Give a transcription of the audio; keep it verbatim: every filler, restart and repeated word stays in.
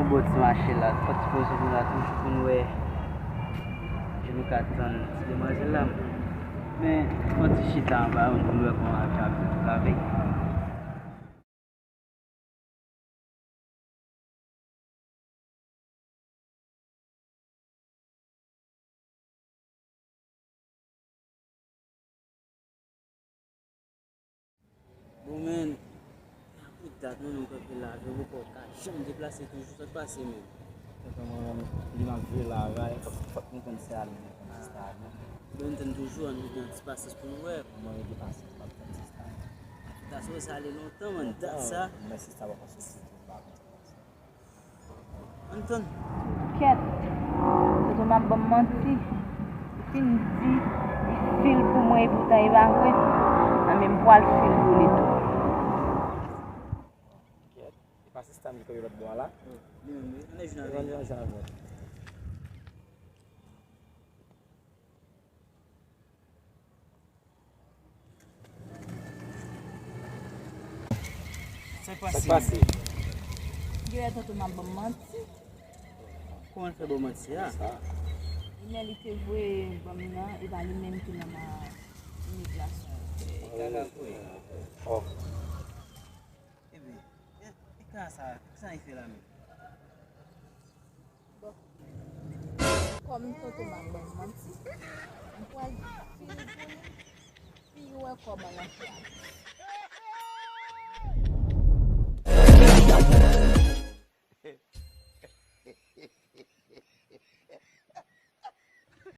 Bon, ti mache la, fò ti poze nou la toujou pou n wè si nou ka tann ti demwazèl la. Men, fò ti chita anba a pou n wè kòman l ap travay. Bon, men, pou dat mwen menm kanpe la, je poko ka janm deplase toujou, sa k pase menm? Tonton mwen menm, li m ap jwe la, fòk, fòk nou konn se ale, nou konn sista a, non? Ben, nou tann toujou, ann gen ti pasyans pou nou wè. Mwen gen pasyans, m ap tann sista a. Pou dat sa, sa ale lontan, man, dat sa. Men sista a poko soti tou, m pa konn sa k pase. Ann tann. Kèt, tonton m ap ban m manti. Li fin di li fil pou mwen, epoutan e pa vre. Ann, men m pral fil pou li tou. Kèt, e pa sista m ki kanpe lòt bò a la? Li menm, wi. Ann al jwenn avè l. Ann al jwenn avè l. Sa k pase? Sa k pase? Genlè tonton m ap ban m manti. Kòman l fè ba w manti a? Sa. Imèl li te voye ban m nan, e pa li menm ki nan ma imigrasyon. E kaka kouri. Oh. Ebyen, e, e ka sa, kisa li fè la menm? Bon, kòm tonton m ap ban m manti, m pral fini pou li, pou l wè kòman l ap fè avè l.